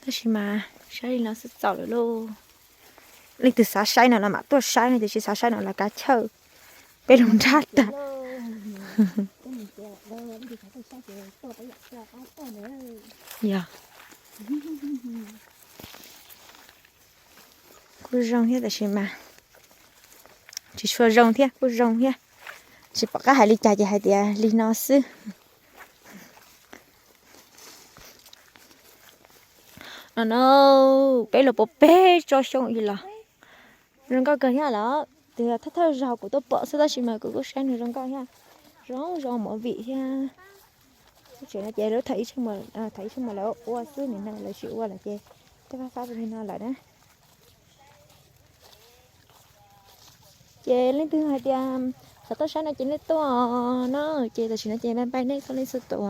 Tab sis mas saib li no xwb txaus lawm lauj. Leej twg xav saib no los mam tuaj saib no, tiam sis xav saib no los kav chawj peb lub nrab tag. Yog, kuj zoo thiab tab sis mas tsis tshua zoo thiab, kuj zoo thiab. Tsis pom qab hais li cas ces hais tias li no xwb. No no, peb los puas peb tsob xyoob ib los. Zoo nkauj kawg thiab los, tus thawj thawj zaug kuv tuaj pom xwb tab sis mas kuv kuj saib nws zoo nkauj thiab. Zoo zoo movie thiab. Lub tsev no ces lub thaum ib tsheb muag lawv ua xwb, nim no lawv tsis ua lawm ces tej fab fab li no lawm na. Ces leej twg hais tias xav tuaj saib no ces nej tuaj no, ces tam sim no ces npaj npaj nej txhua leej txhua tus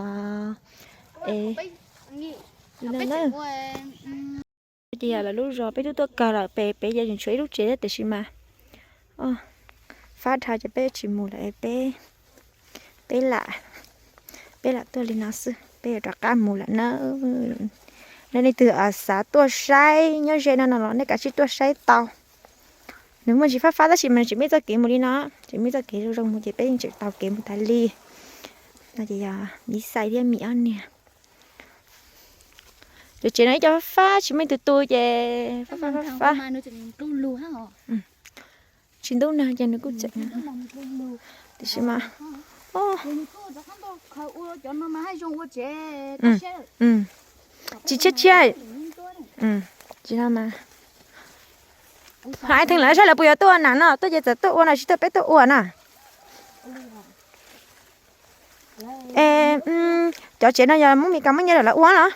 es li no na. Ces yog lawv lub zos peb twb tuaj kawg lawm, pem pem ces tseem tshuav ib lub tsev thiab tiam sis mas fab dhau ces peb tsis mus lawm, peb, peb lam, peb lam tuaj li no xwb, peb yuav rov qab mus lawm na. Nej leej twg xav tuaj saib nyob ze no no los nej kav tsij tuaj saib tau. Nws muaj ntsis fab fab tab sis mas nws tseem muaj ib txoj kev mus li no, tseem muaj ib txoj kev zoo zoo mus ces peb yeej tseem taug kev mus tas li. No ces yog Mib Xais thiab Mim ob niag. Cov tsev no ib co fab fab tsis muaj tus tu ces fab fab fab fab. Tsis ntub nag ces nws kuj tseem, tiam sis mas tsis tshiab tshiab. Tsis no mas, hais theej lawv saib lawv puas yuav tuaj na no, tuaj ces txawm tuaj ua no, tsis tuaj peb tuaj ua na. Es cov tsev no yog muab Mis Kas muab nyiaj rau lawv ua los?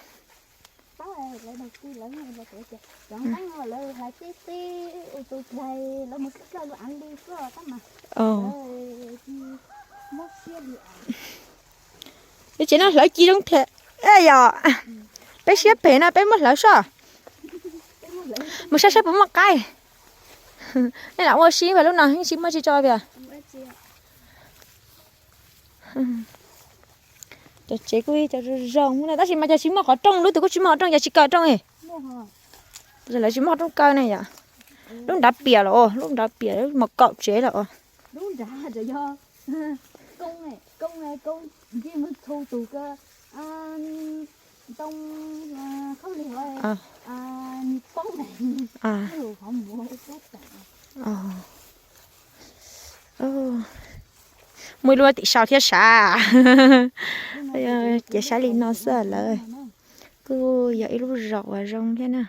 Lub tsev no hlawv ci zoo thiab yom. Peb siab phem no peb muab hlawv soj. Mus saib saib puas muaj qaib. Nej lam ua si mas lub no yeej tsis muaj tsis tso tias. Cov tsev kuj ib co zoo zoo no tab sis mas cov tsis muaj qhov rooj, lub twg kuj tsis muaj qhov rooj, cov tsis kaw rooj. Lawv tsis muaj qhov rooj kaw ne yom. Lub nrad piam los, lub nrad piam mos kaum tsev los. Muaj ib lub tim sau thiab sav. Ces saib li no xwb lawm. Kuj yog ib lub zos uas zoo thiab na.